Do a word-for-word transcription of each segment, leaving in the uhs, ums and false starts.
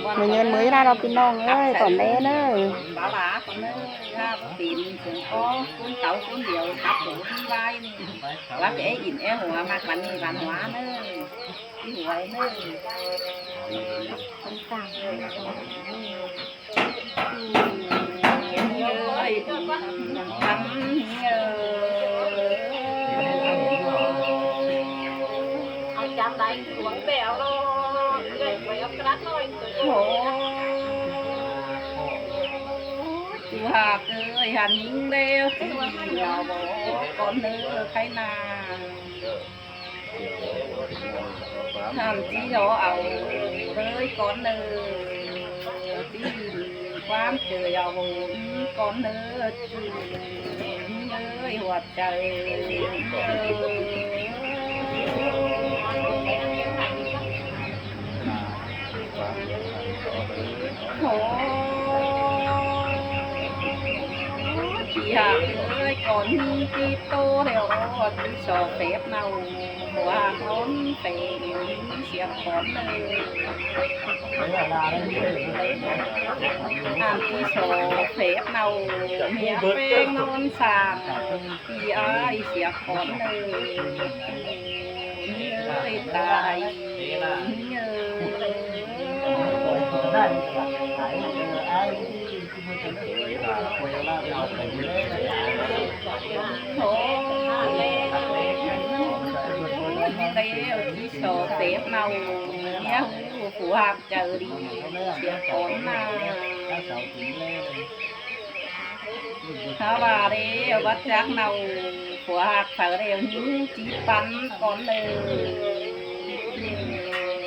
Mưa nhơn mưa ꞌnị ꞌnớ ꞌpi ꞌnọng ơi, ꞌcọ ꞌmen ꞌnớ. Bá bá ꞌcọ ꞌmen ꞌnớ, ha, ꞌpứng sương ꞌcọ, ꞌcốn cáu ꞌcốn điêu, cắp phủ ꞌpứng ꞌvái ꞌnị. Hua ꞌcọ é ỉn é hua, ꞌmặc ꞌvan ꞌnị ꞌvan hua ꞌnớ. ꞌPi hua ꞌnớ. Ơi, ꞌcắm ꞌnị ơi. Au chăm đáy cuống bẻo lo. Ơi, quay ốc rắc ꞌnọi tôi. Ôi, chú Hạc ơi, hẳn ꞌnhính ꞌlẹo, ꞌchí lo báu ꞌcốn ꞌnớ, khay ꞌna. Hẳn ꞌchí lo au ꞌlới ꞌcốn ꞌnớ, ꞌchí ꞌquám ꞌchớ au ꞌcốn ꞌnớ, ꞌchí ꞌnhính ơi, hua chaư. Ôi, ꞌpi Hạc ơi, ꞌcốn ꞌnhính ꞌchí ꞌtố ꞌlẹo, ꞌchí so phép ꞌnọ, hua ꞌcốn phép ꞌnị siếc ꞌcốn ꞌnớ. Hẳn ꞌchí so phép ꞌnọ, ꞌmía ꞌpéng ꞌnón sam, ꞌpi ơi, siếc ꞌcốn ꞌnớ. ꞌNhính ơi, tai ꞌnhính ơi. Thôi, ꞌlẹo ꞌchí so phép ꞌnọ, ꞌmía ꞌhụ phủ Hạc chaư đi, siếc ꞌcốn ꞌnớ. Hả, ꞌva ꞌlẹo bát chắc ꞌnọ, phủ Hạc phaư ꞌlẹo ꞌnhính ꞌchí păn ꞌcốn ꞌnớ.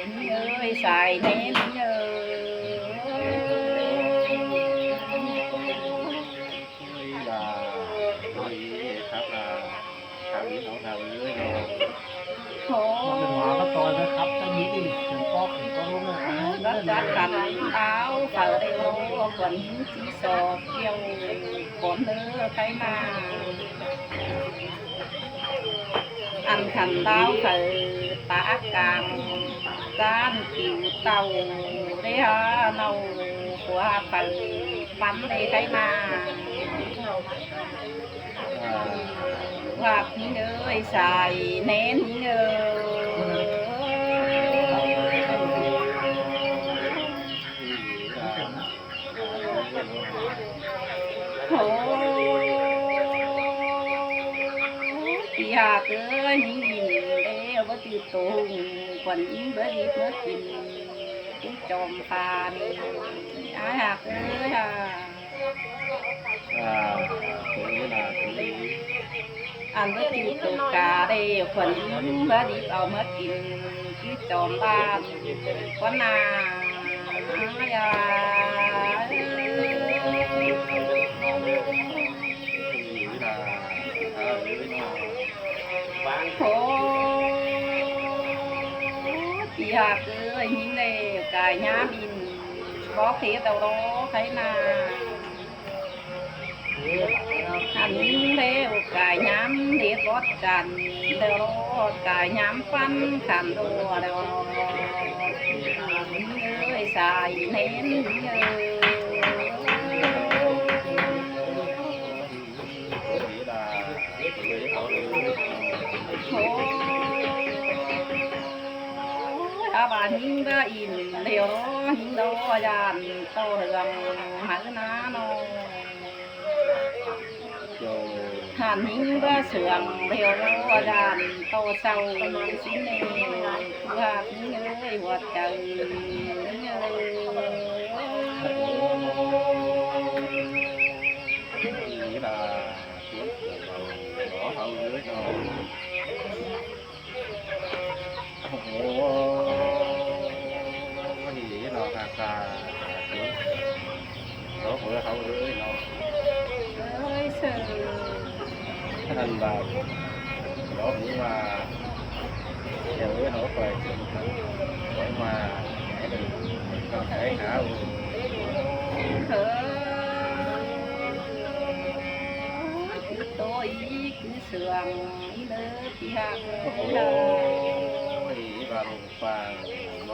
ꞌNhính ơi, sai ꞌnến ꞌnhính ơi. Ôi, là, ôi, khắp là, khắp ꞌnị ꞌnọ, khắp ꞌnị ꞌnọ. Thôi. Bát chắc khăn áo phaư ꞌlẹo, khuôn ꞌchí so kiêu ꞌcốn ꞌnớ, khay ꞌna. Ăn khăn áo phaư ta cang, ꞌcán kiu tau, ꞌlẹo hả ꞌnọ, phủ Hạc phaư păn ꞌlẹo, khay ꞌna. Hạc ꞌnhính ơi, sai ꞌnến ꞌnhính ơi. Thôi, ꞌpi Hạc ơi, ꞌnhính ꞌnịn ꞌlẹo báu ꞌchư tông, khuôn ꞌnhính báu ꞌdệt ꞌmá kin, ꞌchí chom pha ꞌnị. Ái Hạc ơi, Hạc. À, ꞌcốn ꞌnị là ꞌcốn ꞌnị. Ăn báu ꞌchư tông cá ꞌlẹo, khuôn ꞌnhính báu ꞌdệt au ꞌmá kin, ꞌchí chom pha ꞌcốn ꞌnạ. Ái da. Thôi, ꞌpi Hạc ơi, ꞌnhính ꞌlẹo cai ꞌnhám ꞌnịn, bók thế tau đó, khay ꞌna. Ăn ꞌnhính ꞌlẹo cai ꞌnhám đét bót căn, tau đó, cai ꞌnhám păn khăn đó, đó. ꞌNhính ơi, sai ꞌnến ꞌnhính ơi. Thôi, hả, ꞌva ꞌnhính báu ỉn ꞌlẹo, ꞌnhính đó dản ꞌto ꞌhướng hảư ꞌná ꞌnọ. Hả, ꞌnhính báu sương ꞌlẹo, dản ꞌto sau ꞌsịn ꞌnị, ꞌchư Hạc ꞌnhính ơi, hua chaư ꞌnhính ơi. Nghĩa là Ôi, nó khá khá, nó vừa hậu ơi nó. Ơi, sự. Anh bảo, nó cũng là, nhà ơi nó phải, phải mà, cái đừng, cái hảo. Ơi, cứ tôi, cứ sương, đi nữa, thì hạt. Ôi, bà Hùng Pàng, nó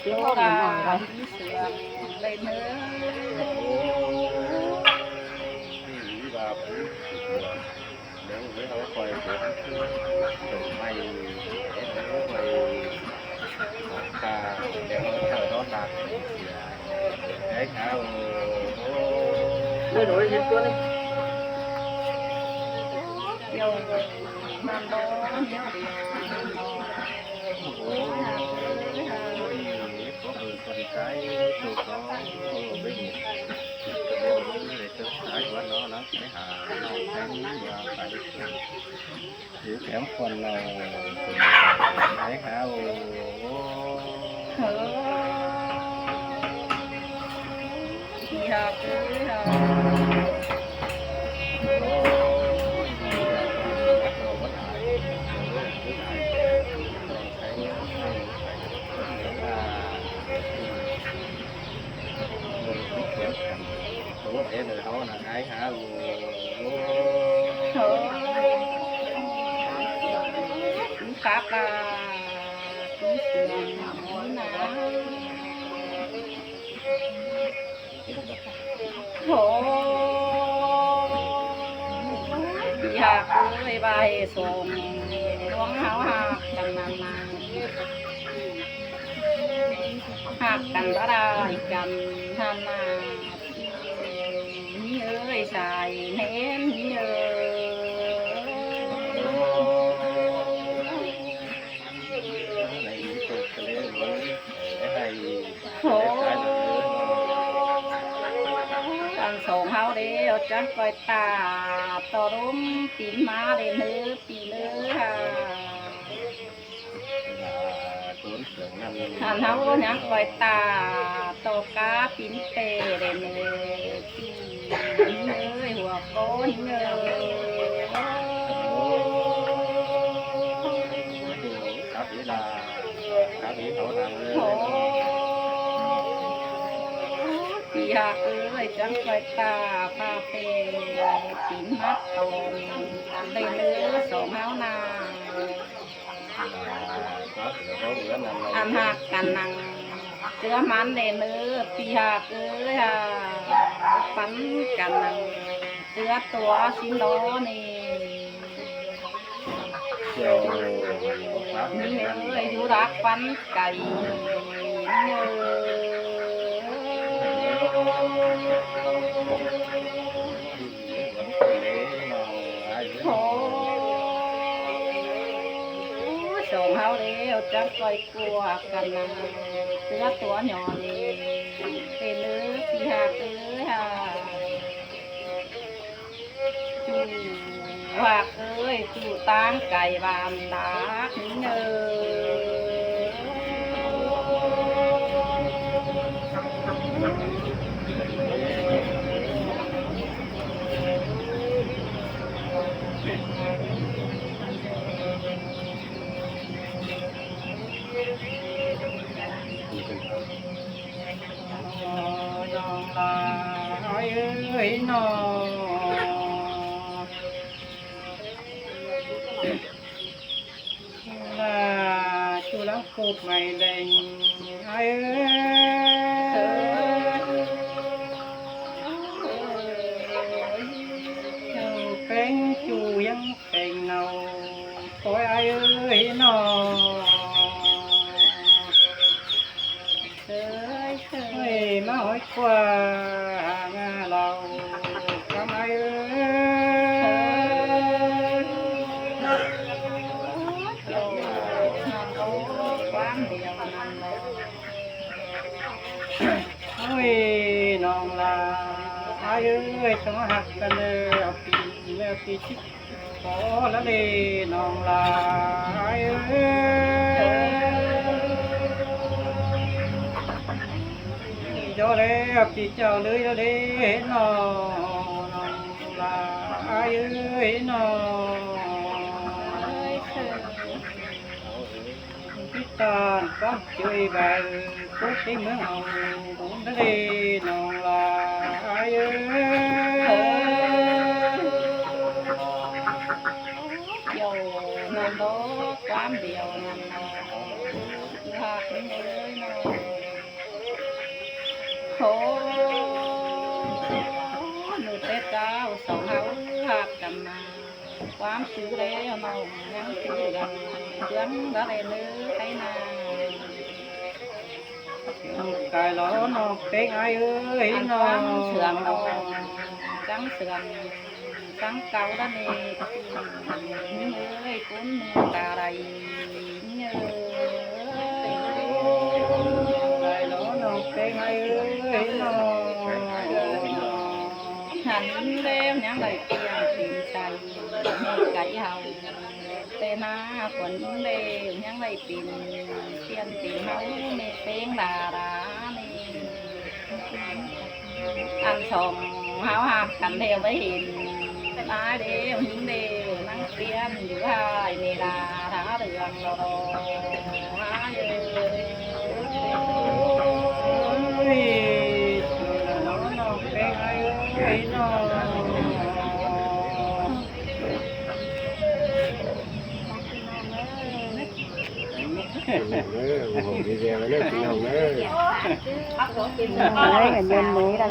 Ôi, ôi, ôi. Đảy ꞌnớ. Ôi, đi đi bà. Nếu với nó khỏi trồng mày, em nó mày, à, nếu nó thở nó nặng. Đấy, à, ôi, ôi. Đảy đổ đi, đi tuôn đi. Yo, mà nó, nó đi. Ôi, ôi, có người con cái, tôi có, ôi, bên, cái bên, cái bên, cái bên, cái bên, cái bên, cái bên, cái bên, cái bên, cái bên, Chứ kém phần nào. Đấy hả? Ôi. Ôi. Đi học, đi học. Ôi. Bắt đầu bắt hại. Bắt hại. Còn cái, cái, cái, cái, Ủa, em là thôi là ai hả? Ủa. Thôi. Cũng khắp à, cũng sướng lắm nè. Thôi. Đi học với bà hè sớm, con háo học tầm nắng nắng. Hạc căn bá đài căn hàn mà. Nhí ơi, sai nén nhí ơi. Khổ. Ăn sống háo đế, chăng coi ta, to đốm tín má đế nứ, tí nứ hà. Hẳn háo nhắc quay ta tô cá pín tê để nè. Ơi, hùa cô nhớ. Cá pín là, cá pín thấu năng. Ôi, thì hạt ơi, chẳng quay ta, pha phê, tín mắt tôm, đây nữa, sống háo nà. Ăn hạc căn năng, chứa mắn để nứ, pì hạc ư hà, pắn căn năng, chứa tua xin đó nè. Nhi ơi, hú đắc pắn cày, nhi ơi. Ôi, sống háo đế, chăng coi cua căn năng, tứa tua nhỏ nè, tê nứ, pì hạc ư hà. Chủ hạc ơi, chủ tang cày bàn đá, nhi ơi. Khốp mai đen ai ơi, peng chu ꞌnhắng peng nau, ôi ai ơi nó. Ôi, ꞌmá ꞌhọi ꞌquá hang ꞌlẹo, ꞌcắm ai ơi. Ôi, ꞌnọng ꞌlạ ai ơi, ꞌchọ ꞌhặc căn ꞌnớ, au pi, au pi ꞌchí ꞌcọ ꞌlạ ꞌlế ꞌnọng ꞌlạ ai ơi. Dú ꞌlé au pi chảu ꞌlới ꞌlạ ꞌlế nó, ꞌnọng ꞌlạ ai ơi nó. ꞌChí ꞌtan ꞌquám ꞌchưa ꞌvạy, cốc ꞌtếng ꞌmướng au, bún đá ꞌlế ꞌnọng ꞌlạ ai ơi. Dú ꞌnặn ꞌló, ꞌquám điêu ꞌnặn ꞌló, ꞌhặc ꞌnị ꞌlới ꞌnớ. Khổ ꞌnị té ꞌcháo, song ꞌháu ꞌhặc căn ꞌnạ. ꞌQuám chứ ꞌlẹo ꞌnọng ꞌnhắng chứ ꞌlẹo, ꞌpứng đá ꞌlế ꞌnớ ꞌtếng ꞌnạ. ꞌNọng cai ꞌló ꞌnọng peng ai ơi, ăn nó. ꞌQuám sương ꞌnọng, ꞌchắng sương, ꞌchắng cáu đá ꞌnị, ꞌnhính ơi, cún ꞌnưng ca đảy, ꞌnhính ơi. Cai ꞌló ꞌnọng peng ai ơi, nó. Hăn ꞌlẹo ꞌnhắng đảy kiêng pên sai, ꞌmí cai ꞌháu. Té ꞌná khuôn ꞌlẹo ꞌnhắng đảy pên tiên pên ꞌháu ꞌmí peng đa đa ꞌnị. Ăn song ꞌháu ꞌhặc căn ꞌlẹo báu hên, ꞌlái ꞌlẹo ꞌnhính ꞌlẹo ꞌnăng tiên dú ꞌhại ꞌmí đa đa đường lỏ đỏ. Ôi, nó, nó, cái ai ơi, nó. Video đấy, chị Hồng đấy. Đấy, ở bên đấy là